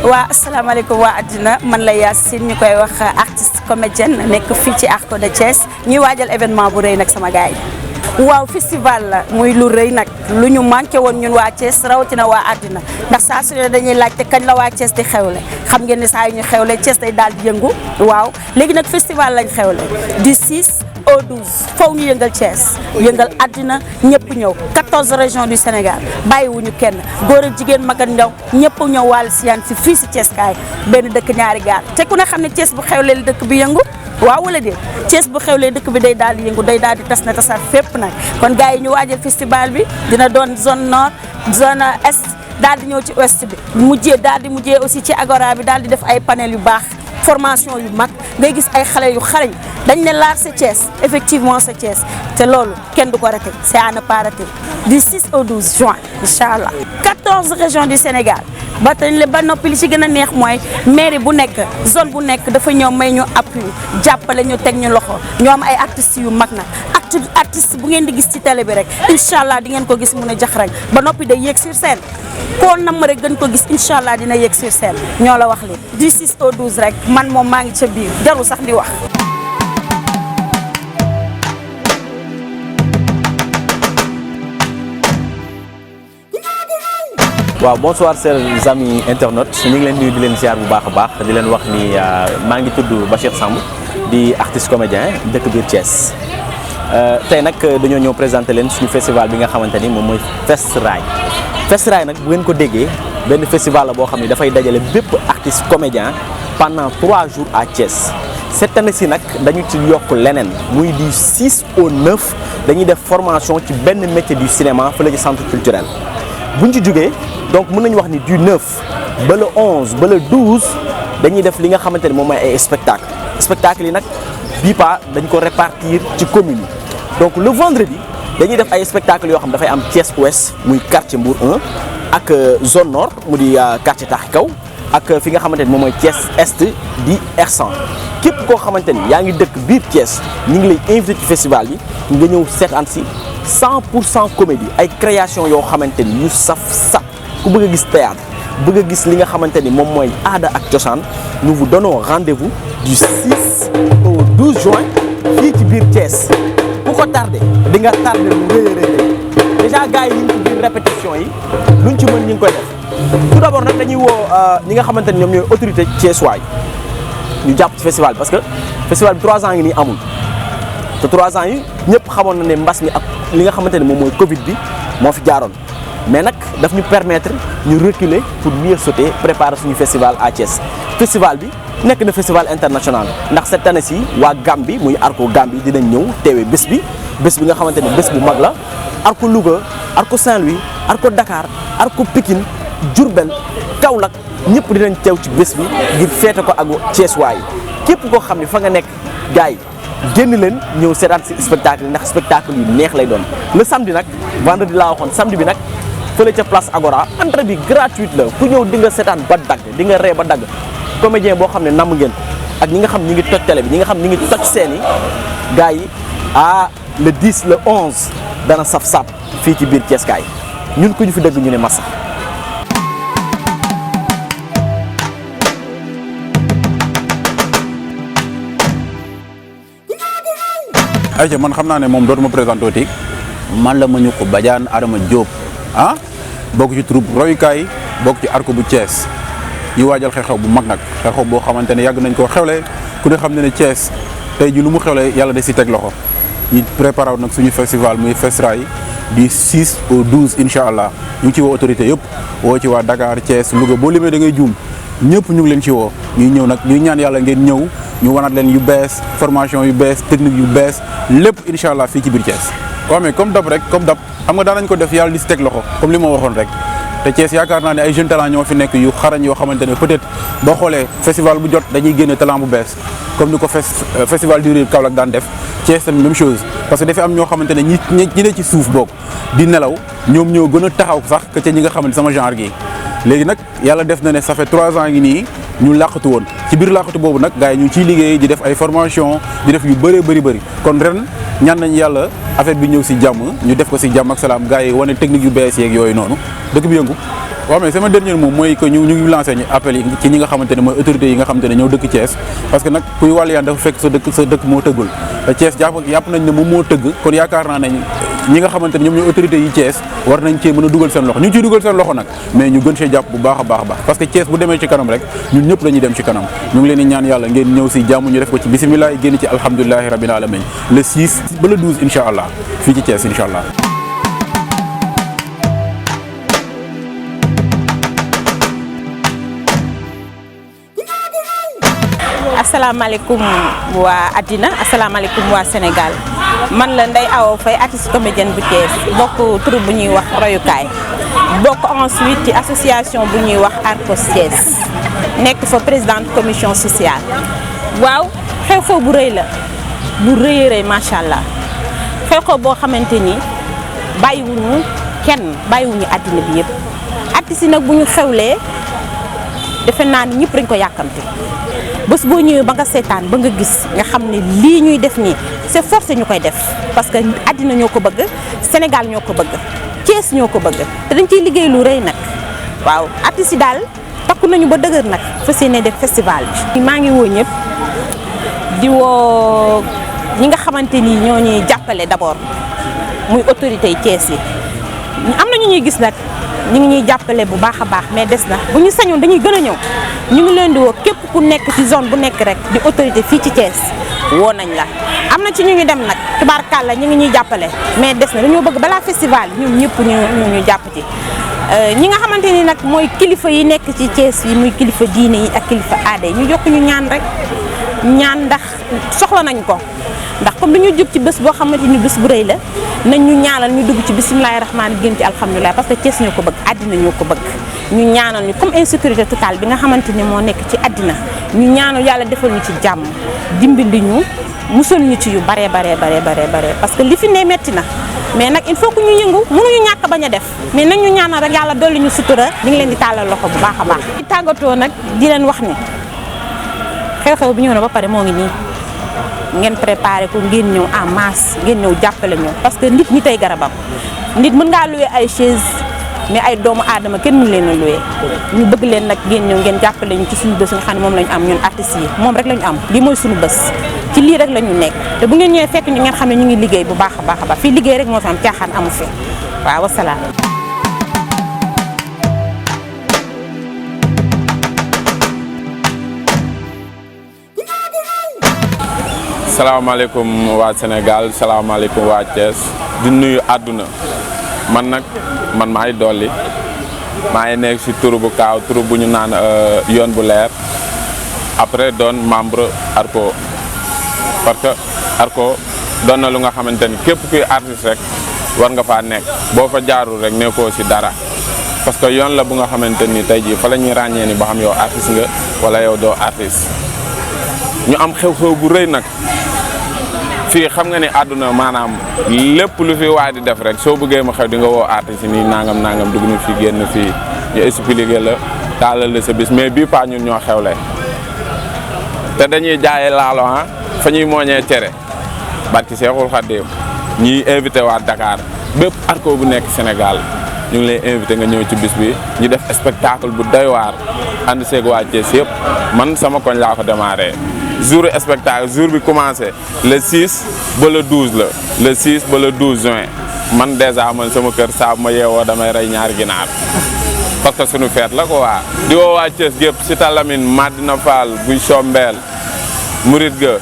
waa asalaamaaleykum waa àddina man la Yacine ñu koy wax artiste comédienne nekk fii ci Arco de Thiès ñuy waajal événement bu rëy nag sama gars yi. waaw festival la muy lu rëy nag lu ñu manqué woon ñun waa Thiès rawatina waa àddina ndax saa su ne dañuy laajte kañ la waa Thiès di xewle xam ngeen ne saa yu ñu xewle Thiès day daal di yëngu waaw léegi nag festival lañ xewle du 6 au 12 faw ñu yëngal Thiès yëngal àddina ñëpp ñëw 14 régions du Sénégal bàyyiwuñu kenn góor ak jigéen mag ak ndaw ñëpp ñëw wàllu si yaan si fii si Thiès kaay benn dëkk ñaari gaar te ku ne xam ne Thiès bu xewlee dëkk bi yëngu waaw wala déet Thiès bu xewlee dëkk bi day daal di yëngu day daal di tas na tasaat fépp nag kon gars yi ñu waajal festival bi dina doon zone nord zone est daal di ñëw ci ouest bi mujjee aussi ci agora bi daal di def ay panel yu baax formation yu mag ngay gis ay xale yu xarañ dañ ne l'art c'est Thiès effectivement c'est Thiès te loolu kenn du ko raté c'est à ne pas rater du 6 au 12 juin incha allah 14 régions du Sénégal ba noppi li ci gën a neex mooy mairie bu nekk zone bu nekk dafa ñëw may ñu appui jàppale ñu teg ñu loxo ñoo am ay artistes yu mag nag artiste bu ngeen di gis ci télé bi rek incha allah di ngeen ko gis mun a jax rek ba noppi day yéeg sur scène koo nam rek gën ko gis incha allah dina yéeg sur scène ñoo la wax li du 6 au 12 rek man moom maa ngi ca biir jarul sax di wax. waaw bonsoir chers amis internautes ñu ngi leen nuyu di leen ziar bu baax a baax di leen wax ni maa ngi tudd Bachir Samb di artiste comédien dëkk biir Thiès tey nag dañoo ñëw présenter leen suñu festival bi nga xamante ni moom mooy Festraay Festraay nag bu ngeen ko déggee benn festival la boo xam ne dafay dajale bépp artiste comédien pendant 3 jours à Thiès cette année ci nag dañu ci yokk leneen muy du 6 au 9 dañuy def formation ci benn métier du cinéma fële ci centre culturel buñ ci jógee donc mën nañu wax ni du 9 ba le 11 ba le 12 dañuy def li nga xamante ni moom mooy ay spectacle yi nag bii pas dañ ko répartir ci commune yi donc le vendredi dañuy def ay spectacle yoo xam dafay am Thiès Ouest muy quartier Mbour 1 ak zone nord mu di quartier Taaxi Kaw ak fi nga xamante ni moom mooy Thiès Est di R100 képp koo xamante ni yaa ngi dëkk biir Thiès ñu ngi lay invité ci festival yi nga ñëw seetaan si 100% comédie ay création yoo xamante ni yu saf ku bëgg a gis théâtre bëgg a gis li nga xamante ni moom mooy aada ak cosaan nous vous donnons rendez-vous du 6 au 12 juin fii ci biir Thiès ku ko tardé di nga tardé lu rëy déjà gars yi ñu ngi ci biir répétition yi luñ ci mën ñu ngi koy def tout d'abord nag dañuy woo ñi nga xamante ni ñoom ñooy autorité Thiès waay ñu jàpp ci festival parce que festival bi 3 ans ngi nii amul te 3 ans yi ñëpp xamoon na ne mbas mi ak li nga xamante ne moom mooy Covid bi moo fi jaaroon mais nag daf ñu permettre ñu reculer pour mieux sauter préparer suñu festival à Thiès festival bi nekk na festival international ndax cette année ci waa Gambie muy Arco Gambie dinañ ñëw teewee bés bi nga xamante ne bés bu mag la Arco Louga Arco Saint-Louis Arco Dakar Arco Pikine Diourbel Kaolack ñëpp dinañ teew ci bés bi ngir feete ko ak Thiès waay képp koo xam ne fa nga nekk gars yi génn leen ñëw seetaan ci spectacle ndax spectacle yu neex lay doon le samedi nag vendredi laa waxoon samedi bi nag fële ca place Agora entrée bi gratuite la ku ñëw di nga seetaan ba dagg di nga ree ba dagg comédien boo xam ne namm ngeen ko ak ñi nga xam ñi ngi toj télé bi ñi nga xam ñi ngi toj seen yi gars yi le 10 le 11 dana saf-sap fii ci biir Thiès kaay ñun ku ñu fi dëgg ñu ne massa ayca man xam naa ne moom dootuma présenté oti man la Mbagnioukou Badiane Adama Diop bokk ci troupe royukaay bokk ci Arco bu Thiès ñu waajal xew-xew bu mag nag xew-xew boo xamante ne yàgg nañ koo xewle ku ne xam ne ne Thiès tey ji lu mu xewle yàlla de si teg loxo ñu préparé nag suñu festival muy Festraay du 6 au 12 incha allah ñu ngi ci woo autorité yëpp woo ci waa Dakar Thiès Louga boo limee da ngay juum ñëpp ñu ngi leen ci woo ñuy ñëw nag ñuy ñaan yàlla ngeen ñëw ñu wanaat leen yu bees formation yu bees technique yu bees lépp incha allah fii ci biir Thiès. waaw mais comme dab rek comme dab xam nga daan nañ ko def yàlla di si teg loxo comme li ma waxoon rek te Thiès yaakaar naa ne ay jeunes talent ñoo fi nekk yu xarañ yoo xamante ne peut-être boo xoolee festival bu jot dañuy génne talent bu bees comme ni ko festival du Rire Kaolack daan def Thiès tamit même chose parce que dafa am ñoo xamante ne ñi ne ci suuf boog di nelaw ñoom ñoo gën a taxaw sax que ca ñi nga xamante sama genre gi léegi nag yàlla def na ne ça fait 3 ans ngi nii ñu làqatu woon ci biir làqatu boobu nag gars yi ñu ciy liggéey di def ay formation di def yu bëree bëri kon ren ñaan nañ yàlla affaire bi ñëw si jàmm ñu def ko si jàmm ak salaam gars yi wane technique yu bees yeeg yooyu noonu dëkk bi yëngu waaw mais sama dernier mot mooy que ñu ngi lancé ñu appel yi ci ñi nga xamante ne mooy autorités yi nga xamante ne ñoo dëkk Thiès parce que nag kuy wàllu yaan dafa fekk sa dëkk moo tëggul te Thiès jàpp nañ ne moom moo tëgg kon yaakaar naa ne ñi nga xamante ne ñoom ñooy autorités yi Thiès war nañ cee mën a dugal seen loxo ñu ngi ciy dugal seen loxo nag mais ñu gën cee jàpp bu baax a baax parce que Thiès bu demee ci kanam rek ñun ñëpp dañuy dem ci kanam ñu ngi leen di ñaan yàlla ngeen ñëw si jàmm ñu def ko ci bisimilah génn ci alhamdulilahi rabbil alamin le 6 ba le 12 incha allah fii ci Thiès incha allah. asalaamaaleykum waa àddina asalaamaaleykum waa Sénégal man la Ndeye Awa Faye artiste comédienne bu Thiès bokk troupe bu ñuy wax royukaay bokk ensuite ci association bu ñuy wax Arcos Thiès nekk fa présidente commission sociale. waaw xew-xew bu rëy la bu rëy rëy macha allah xew-xew boo xamante ni bàyyiwuñu kenn bàyyiwuñu àddina bi yëpp artistes yi nag bu ñu xewlee defe naa ni ñëpp dañ ko yàkkamte. bés boo ñëwee ba nga seetaan ba nga gis nga xam ne lii ñuy def nii c'est forcé ñu koy def parce que àddina ñoo ko bëgg Sénégal ñoo ko bëgg Thiès ñoo ko bëgg te dañ ciy liggéey lu rëy nag waaw artistes yi daal takku nañu ba dëgër nag fas yéene def festival bi. maa ngi woo ñëpp di woo ñi nga xamante ni ñoo ñuy jàppale d'abord muy autorités yi Thiès yi am na ñu ñuy gis nag ñu ngi ñuy jàppale bu baax a baax mais des na bu ñu sañoon dañuy gën a ñëw ñu ngi leen di woo képp ku nekk ci zone bu nekk rek di autorité fii ci Thiès woo nañ la. am na ci ñu ngi dem nag tubaarkàlla ñu ngi ñuy jàppale mais des na dañoo bëgg balaa festival ñun ñëpp ñu jàpp ci. ñi nga xamante ni nag mooy kilifa yi nekk ci Thiès yi muy kilifa diine yi ak kilifa aada yi ñu jokk ñu ñaan rek ñaan ndax soxla nañ ko ndax comme dañu jub ci bés boo xamante ni bés bu rëy la nañ ñu ñaanal ñu dugg ci bisimilahi rahmaani génn ci alhamdulilah parce que Thiès ñoo ko bëgg àddina ñoo ko bëgg ñu ñaanal ñu comme insécurité totale bi nga xamante ni moo nekk ci àddina ñu ñaanal yàlla defal ñu ci jàmm dimbali ñu musal ñu ci yu bare parce que li fi ne metti na mais nag il faut que ñu yëngu mënuñu ñàkk bañ a def mais nañ ñu ñaanal rek yàlla dolli ñu sutura ñu ngi leen di tàllal loxo bu baax a baax. di tàggatoo nag di leen wax ni xew-xew bi ñëw na ba pare moo ngi nii ngeen préparé ko ngeen ñëw en masse ngeen ñëw jàppale ñu parce que nit ñi tey garabam nit mën ngaa loué ay chaise mais ay doomu aadama kenn mën leen a loué ñu bëgg leen nag ngeen ñëw ngeen jàppale ñu ci suñu bés nga xam ne moom la ñu am ñun artistes yi moom rek la ñu am lii mooy suñu bés ci lii rek la ñu nekk te bu ngeen ñëwee fekk ñu ngeen xam ne ñu ngi liggéey bu baax a baax fii liggéey rek moo fi am caaxaan amu fi waaw wasalaam. salaamaaleykum waa Sénégal salaamaaleykum waa Thiès di nuyu àdduna man maay dolli maa ngi nekk ci turu bu kaaw turu bu ñu naan yoon bu leer après doon membre Arco parce que Arco doon na lu nga xamante ni képp kuy artiste rek war nga faa nekk boo fa jaarul rek nekkoo ci dara parce que yoon la bu nga xamante ni tey jii fa la ñuy ràññee ni ba xam yow artiste nga walla yow doo artiste ñu am xew-xew bu rëy nag. fii xam nga ni àdduna maanaam lépp lu fi waay di def rek soo bëggee ma xew di nga woo artiste nii nangam dugg na fii génn fii ñu expliqué la taalal la sa bis mais bii pas ñun ñoo xewle te dañuy jaayee laalo fa ñuy mooñee cere barki Seexul Xaadim ñuy invité waa Dakar bépp Arco bu nekk Sénégal ñu ngi lay invité nga ñëw ci bis bi ñu def spectacle bu doy waar ànd seeg waa Thiès yëpp man sama koñ laa ko démarré. jour spectacle jour bi commencé le 6 ba le 12 la le 6 ba le 12 juin man dèjà man sama kër saa ma yeewoo damay rey ñaari ginaar parce que suñu fête la ko waa di woo waa Thiès gépp si Talamine Madina Fall buy Sombeel Murit ga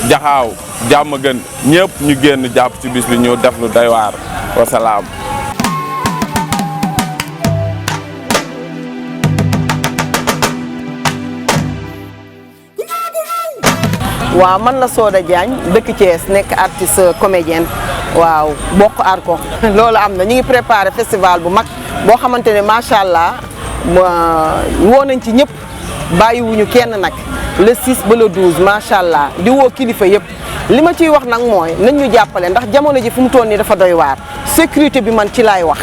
Jaxaaw jàmm gën ñëpp ñu génn jàpp ci bis bi ñëw def lu doy waar wasalaam. waaw man la Soda Diagne dëkk Thiès nekk artiste comédienne waaw bokk Arco loolu am na ñu ngi préparé festival bu mag boo xamante ne macha allah woo nañ ci ñëpp bàyyiwuñu kenn nag le 6 ba le 12 macha allah di woo kilifa yëpp li ma ciy wax nag mooy nañ ñu jàppale ndax jamono ji fu mu toll nii dafa doy waar sécurité bi man ci laay wax.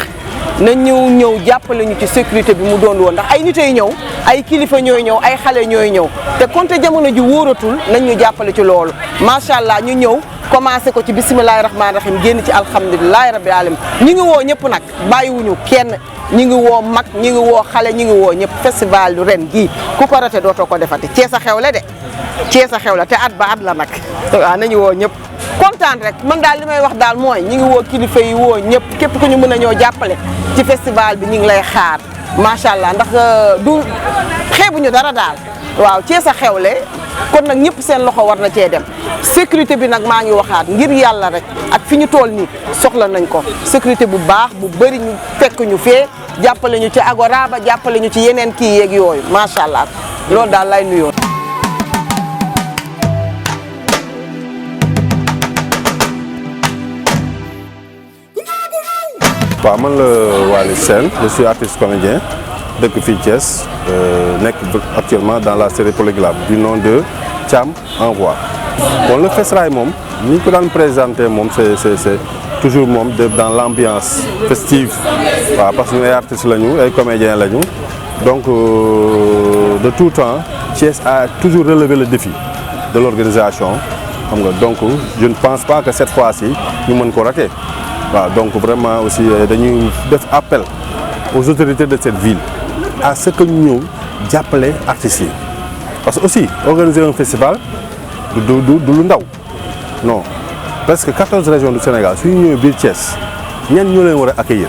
nañ ñëw jàppale ñu ci sécurité bi mu doon woon ndax ay nit ay ñëw ay kilifa ñooy ñëw ay xale ñooy ñëw te konte jamono ji wóoratul nañ ñu jàppale ci loolu macha allah ñu ñëw commencé ko ci bisimilahi rahmaani rahim génn ci alhamdulilahi rabbil alamin ñu ngi woo ñëpp nag bàyyiwuñu kenn ñi ngi woo mag ñi ngi woo xale ñi ngi woo ñëpp festival lu ren gii ku ko rate dootoo ko defati Thiès a xewle de Thiès a xewle te at ba at la nag waaw nañu woo ñëpp kontaan rek man daal li may wax daal mooy ñi ngi woo kilifa yi woo ñëpp képp ku ñu mën a ñëw jàppale ci festival bi ñu ngi lay xaar macha allah ndax du xeebuñu dara daal waaw Thiès a xewle kon nag ñëpp seen loxo war na cee dem sécurité bi nag maa ngi waxaat ngir yàlla rek ak fi ñu tool nii soxla nañ ko sécurité bu baax bu bëri ñu fekk ñu fee jàppale ñu ci Agora ba jàppale ñu ci yeneen kii yeeg yooyu macha allah loolu daal lay nuyoo. waaw man la Waly Sène je suis artiste comédien dëkk fii Thiès nekk actuellement dans la série Polyglabe du nom de Thiam Envoie. Bon le Fesrail moom ni ñu ko daan présenté moom c'est toujours moom dans l'ambiance festive waaw parce que ñu ay artistes lañu ay comédiens lañu donc de tout temps Thiès a toujours relevé le défi de l'organisation xam nga donc je ne pense pas que cette fois-ci ñu mën ko rater. waaw donc vraiment aussi dañuy def appel aux autorités de cette ville à ce que ñu ñëw jàppale artistes yi parce que aussi organiser un festival du lu ndaw non presque 14 régions du Sénégal suñu ñëwee biir Thiès ñenn ñoo leen war a accueillir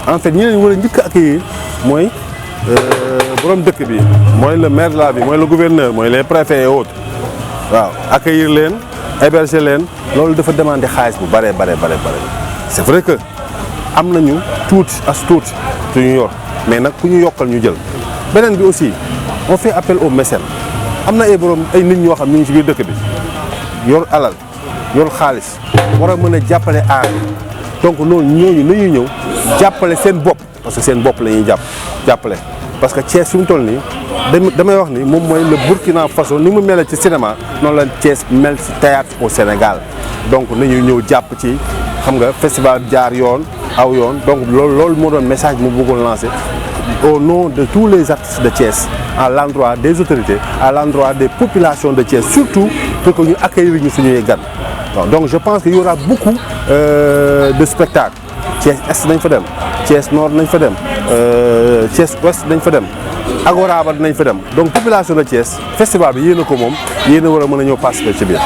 en fait ñi leen war a njëkk a accueillir mooy borom dëkk bi mooy le maire de la ville mooy le gouverneur mooy les préfets et autres waaw accueillir leen héberger leen loolu dafa demander xaalis bu bare. C'est vrai que am nañu tuuti as tuuti suñu yor mais nag ku ñu yokkal ñu jël beneen bi aussi on fait appel aux mécènes am na ay borom ay nit ñoo xam ñu ngi ci biir dëkk bi yor alal yor xaalis war a mën a jàppale aar donc noonu ñooñu nañuy ñëw jàppale seen bopp parce que seen bopp la ñuy jàppale parce que Thiès fi mu toll nii damay wax ni moom mooy le Burkina Faso ni mu mel ci cinéma noonu la Thiès mel ci théâtre au Sénégal donc nañuy ñëw jàpp ci xam nga festival jaar yoon aw yoon donc loolu moo doon message mu bëggoon lancer au nom de tous les artistes de Thiès à l'endroit des autorités à l'endroit des populations de Thiès surtout pour que ñu accueillir ñu suñuy gan donc je pense qu'il y aura beaucoup de spectacles Thiès Est nañ fa dem Thiès Nord nañ fa dem Thiès Ouest nañ fa dem Agora ba nañ fa dem donc population de Thiès festival bi yéen a ko moom yéen a war a mën a ñëw participer ci biir.